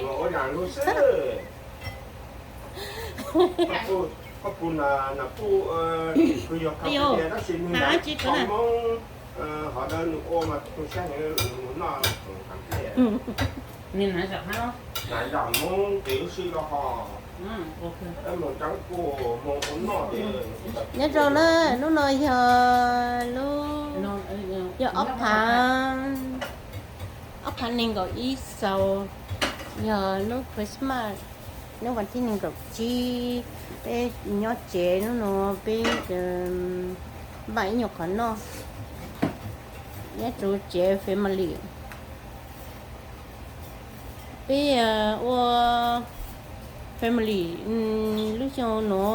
Ua nas lub xwb. Koj pus nas kuj, kuj yog koj tiag tab sis nws qhov Hmoob, hov dawb nws ua mas tu siab nws mus noj. Nas zam Hmoob ces lub sij los ho. Nyob zoo na, hnub no yog lub, yog ob phav, ob phav nees nkaum ib xaus, yog lub Christmas, hnub vas thib nees nkaum tsib, peb nyob tsev hnub no, peb npaj ib nyuag qhov noj, nyob tsev family. Peb ua family lub xyoo no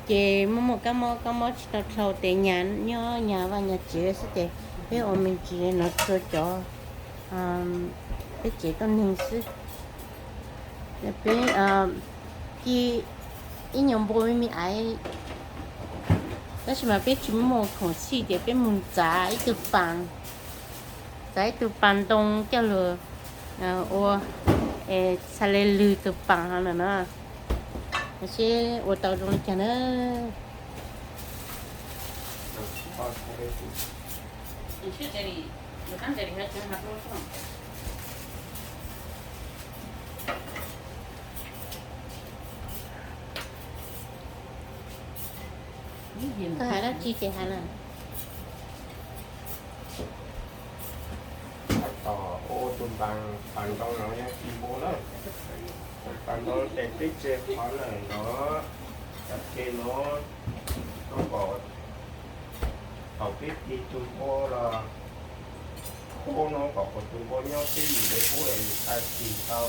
ces muaj muaj kab mob, kab mob tsis tau dhau tes nyas nyob nyas vaj nyas tsev xwb ces peb ua me ntsis no rau cov, peb tsev tuab neeg xwb. Peb ci ib nyuag npua me me aiv, tab sis mas peb tsis muaj khoom txhij ces peb mus txav ib tug pas, txav ib tug pas ntoo coj lug ua txha le lwg tug pas ho na no, seb ua tau zoo li cas na. Koj hais dab tsi ces hais na. Tab tom ua tus pas ntoo no nyob tsis npua na. Tus pas ntoo ces peb tseg qhov lawm no, cov ke no, no kom thaum peb tig tus npua los qub no kom tus npua nyob peb yim le qub es tag kis tau.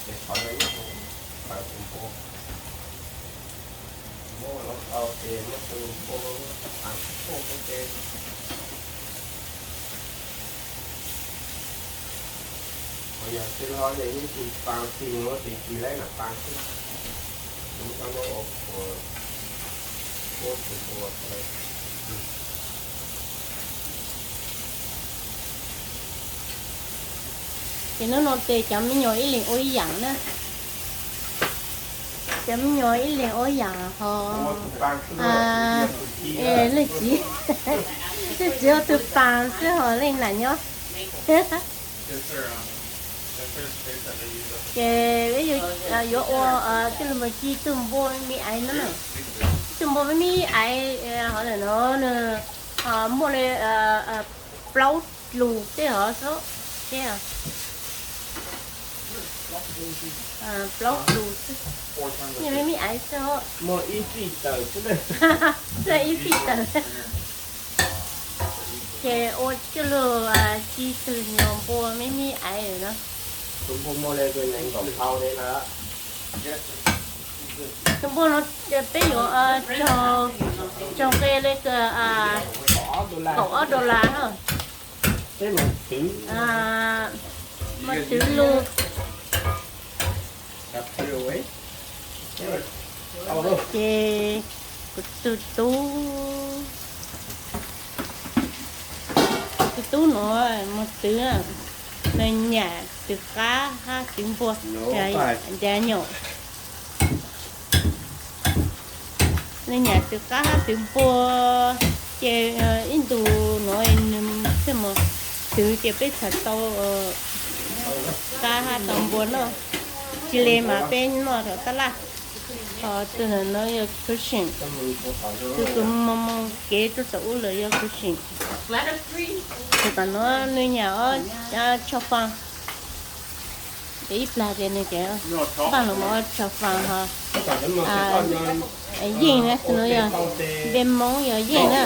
Ces qhov no ib tus pas tus npua, muab no tau ces muab tus npua thav tuaj peb ke. Yog tsis los ces yeej tsis pas tig no ces tsis laib nram pas xwb. Tus no ua, ua tus npua. Ces hnub no ces cov me nyuam ib leeg ua ib yam na. Cov me nyuam ib leeg ua ib yam ho. Leej txiv, leej txiv ua tus pas xwb ho leej nam nyob. Ces yuav ua, coj lug mus ci tug npua me me aiv no na. Tug npua me me aiv hov ntawm no nws muaj li plaub lus tej hov xwb. Plaub lus xwb, me me aiv xwb. Muaj ib fij tawm xwb, ib fij tawm. Ces ua coj lug ci tug nyuag npua me me aiv no. Tus npua muaj li nees nkaum hau li na. Tus npua no peb yuav raug nqi li kaum ob dollar na. Mas twv lug. Ces kuv tus tub, tus tub nuav mus twv, nws nyam twv qab hab twv npua, ncav nyom. Nws nyam twv qab hab twv npua, ces ib ntus nuav nws thiaj mus twv ces peb txhaj tau qab hab tau npua noj. Tsis li mas peb noj rau tab laj. Ho tus ntawm no yog cushion, tus kws mus mus kev rau saum ub lawm yog cushion. Tus tom nuav nws nyam ob tsho faa, ces ib plag ces nws ces npaj los mus ob tsho faa ho. Yeej na, tus nuav yog npe Moob yog yeej na.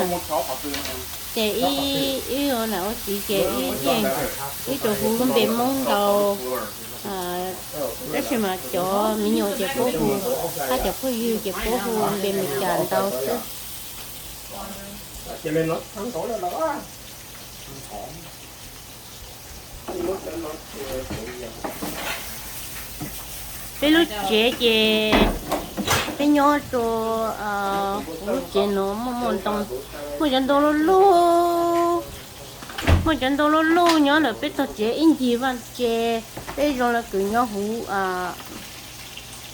Ces ib ua nam ua txiv ces ib yeej, ib tug hu lub npe Moob ntau, tab sis mas cov me nyuam ces puab hu, hab cov phooj ywg ces puab hu npe Meskas ntau xwb. Peb lub tsev ces peb nyob rau kuv lub tsev nuav muaj muaj ntoo, muaj cov ntoo loj loj, Muaj cov ntoo luj luj nyob ntawm peb tog tsev ib ncig vaj tse, peb zoo li kws nyob huv,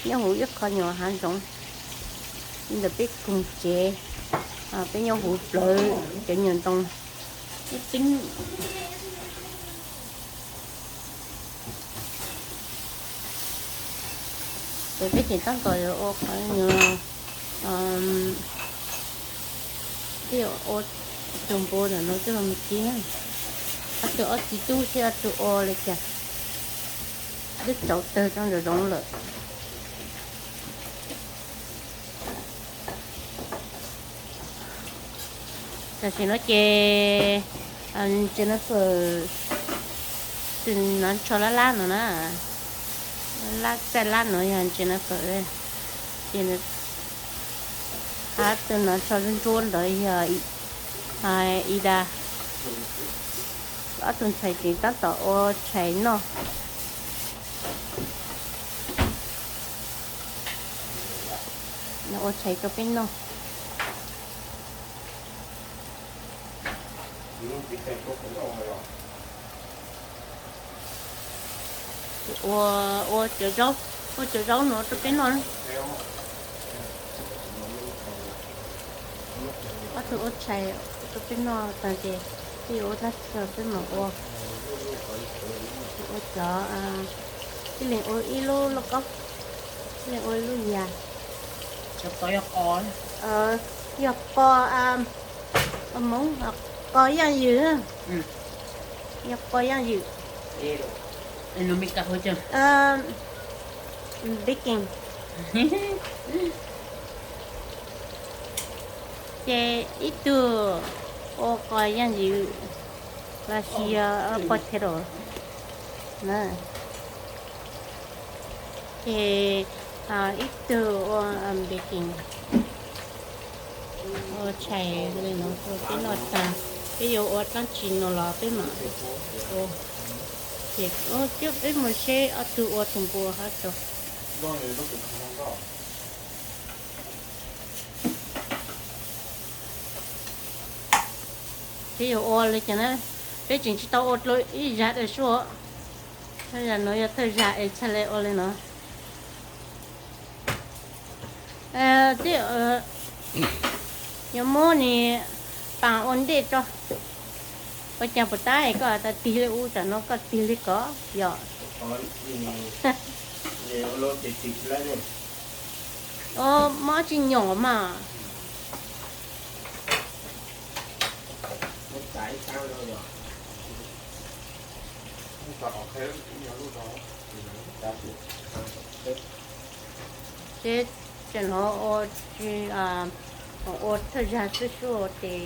nyob huv ib qho nyuag hav zoov ntawm peb koog tsev, peb nyob huv plawv cov nyuag ntoo ib teeb. Ces peb tseem tab tom yuav ua qhov nyuag, peb yuav ua tus npua ntawm no coj los mus kib, ob tug ob txiv tub thiab ob tug ua li cas, twb tsauv tawg tso ntsoov zoov lawm. Tam sim no ces Jennifer, tus hnav tsho lab lab no na, lab txaij lab no yog Jennifer, ces hab tus hnav tsho ntsuab ntawd yog Ida. Ob tug ntxhais tseem tab tom ua tshais noj, ua tshais rau peb noj. Ua, ua cov zaub, ua cov zaub no rau peb noj. Ob tug ua tshais rau peb noj tag ces peb yuav ua tag kawg peb mam ua, ua cov, ib leeg ua ib lub lauj kaub, ib leeg ua ib lub yas. Yog qos Hmoob, qos yaaj ywm, yog qos yaaj ywm. Baking. Ces ib tug ua qos yaaj ywm los sis potato na, ces ib tug ua baking, ua tshais li no rau peb noj tag. Peb yuav ua dlaab tsi no los peb mam ua. Ces peb mus seb ob tug ua tus npua hab tso. Peb yuav ua li cas na, peb tseem tsis tau ua dlua ib zag dua suab. Thawj zag no yog thawj zag es txhaj le ua li no. Tib, yuav muab ni paas ua ntej tso. Ua cas puas tab es koj tas tig li ub, tam no koj tig li kov yom? Mob tsis nyom mas. Ces tam no ua tsis, ua thawj zag xwb xwb ces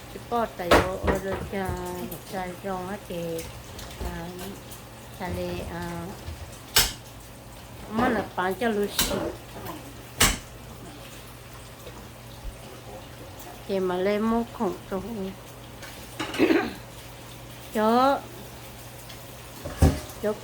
tsis pom tas yuav ua li cas zoo ces tas li muab lawv pav coj lug sim. Ces mam li muab khoom rau hauv. Cov, cov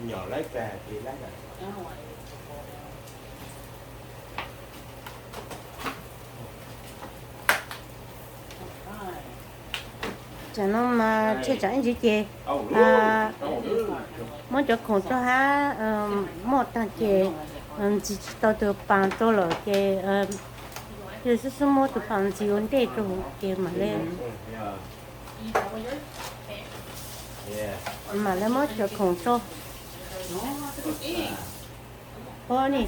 Nyom lawv tag ces lawv. Tsam no mas tshaj tsam ib ntsis ces muab cov khoom rau hab, muab tag ces ntxiv tsis tau tus paas rau lawm ces yog xub xub muab tus paas ntxiv ua ntej rau huv ces mam le, mam le muab cov khoom rau. Ua ni,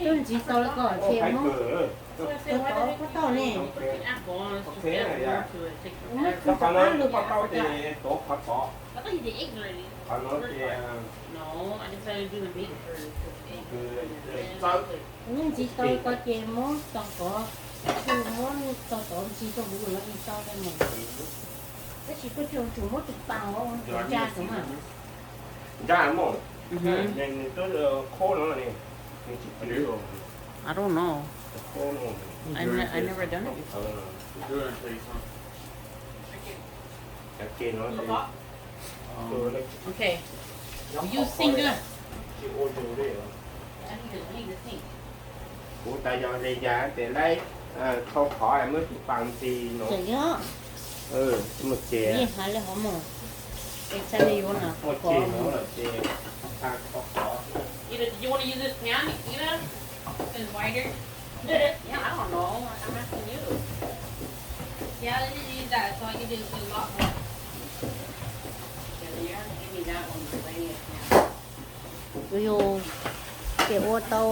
tub ntxiv tau lawm ko ces muab tov pob tauj ne, muab tov qab lug. Tub ntxiv tau lawm ko ces muab tog tov, muab tog tov ntxiv rau huv no tau le mas. Tab sis koj tsis tsum muab tus paas ua ntsa tod mas. Ntsa mog. Nws tub qhob no ne, nws tsis pw. I don't know. I ne- I never done it before. Okay. You sink. Tsis ua yus li. I need to, I need to sink. Kuv tas yog li yas ces laib tau qhov muab tus paas ntxiv no. Mus ces, mus ces no lawm ces tau qhov. Either you want to use this pan, Ina? It's wider. Yeah, I don't know. I'm asking you. Yeah, you use that, so I can do a lot more. Yeah, you have to give me that one, the tiniest pan. Kuv yus ces ua tau,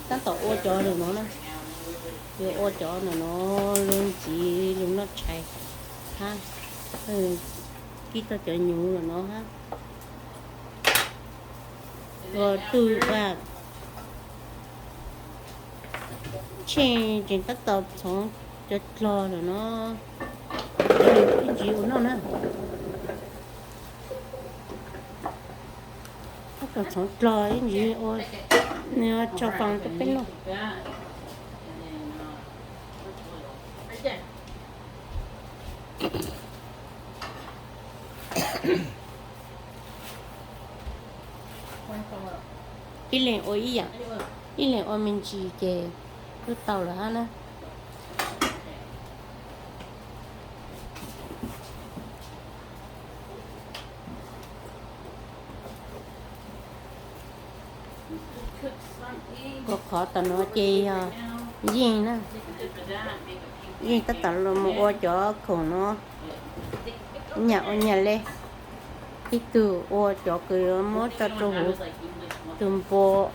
tab tom ua cov ntawm no na. Yus ua cov ntawm no, lug ntxiv lug noj tshais hab, kib tau cov nyuv ntawm no hab. Ua tug a, tsheej tseem tab tom txhoov cov dlog lawm no, ib ntsis ua noj na. Tab tom txhoov dlog ib ntsis ua, nws ua tsho fas rau peb noj. Ib leeg ua ib yaam, ib leeg ua me ntsis ces twb tau lawm hab na. Kuv qhov tom no ces yog yeej na, yeej tab tom los mus ua cov khoom no, nyam ua nyam le. Ib tug ua cov kws yuav muab tso rau huv tus npua,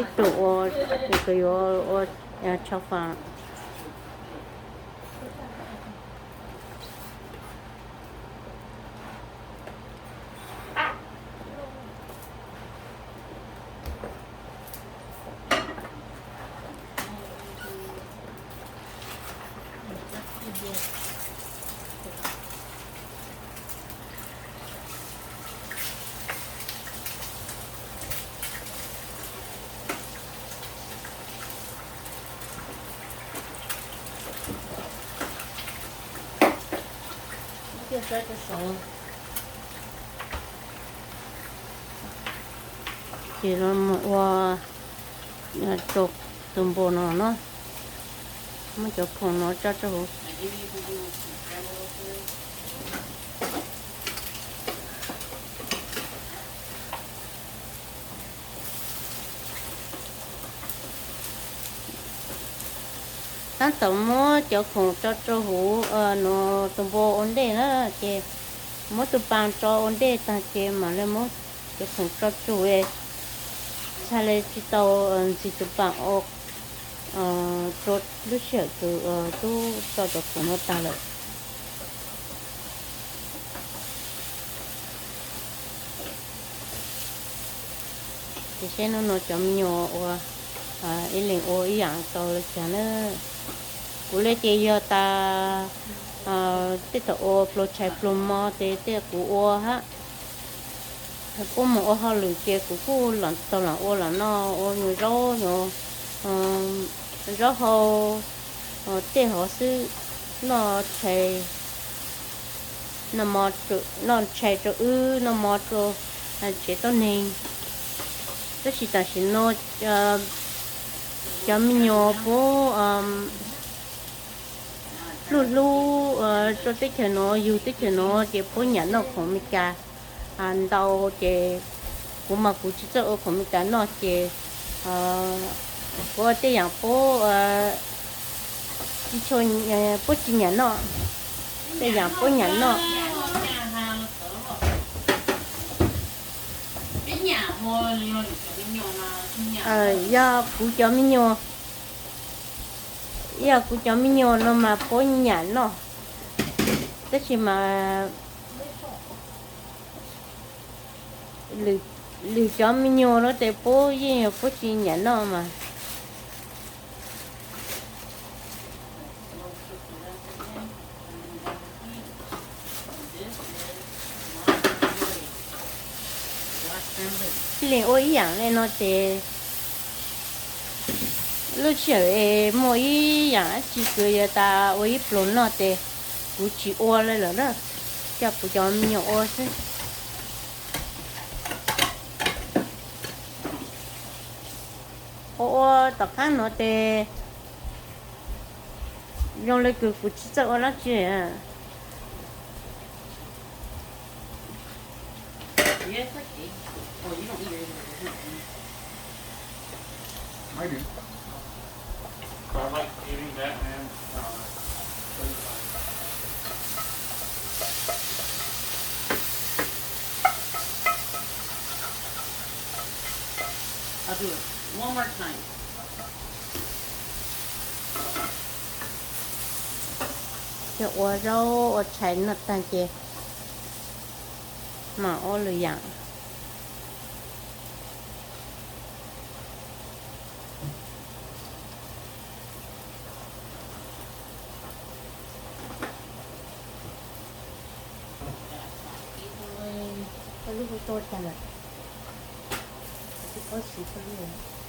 ib tug ua kws yuav ua tsho fas. Ces los mus ua rau tus npua no no, muab cov khoom no tso rau huv. Tab tom muab cov khoom tso rau huv no, tus npua ua ntej na, ces muab tus paas tso ua ntej tag ces mam li muab cov khoom tso rau huv, txhaj li tsis tau ntxiv tus paas ua rau lub sij hawm kws tub tso cov khoom no tag lawm. Ces saib hnub no cov me nyuam ua, ib leeg ua ib yaam tau le caag na. Kuv le ces yog tas tej thaum ua pluag tshais pluag mo ces tej kuv ua hab. Kuv mus ua hauj lwm ces kuv kuj los tau los ua los noj, ua nyuag zaub, nyuag zaub hau tej hov xwb, noj tshais, noj tshais rau wb, noj mo rau tsev tuab neeg. Tab sis tam sim no cov me nyuam puab, Luj hlub rau teb chaws no, yug teb chaws no ces puab nyam noj khoom Amelikas ntau ces kuv mas kuv tsis txawj ua khoom Amelikas noj ces kuv ua tej yaam puab tsis nyam noj, tej yaam puab nyam noj. Yog kuv cov me nyuam, yog kuv cov me nyuam no mas puab nyam noj, tab sis mas lwm cov me nyuam no ces puab yeej puab tsis nyam noj mas. Leej ua ib yaam le no ces lub sij hawm es muaj ib yaam dab tsi kws yuav tas ua ib pluag noj ces kuv tsis ua le lawm na, coj kuv cov me nyuam ua xwb. Ua ua tom qaab no ces zoo le kws kuv tsis txawj ua dab tsi. Coj ua zaub ua tshais noj tag ces mam ua lwm yaam. Koj lub hu tuaj tag lawm, tsis paub siv koj lub.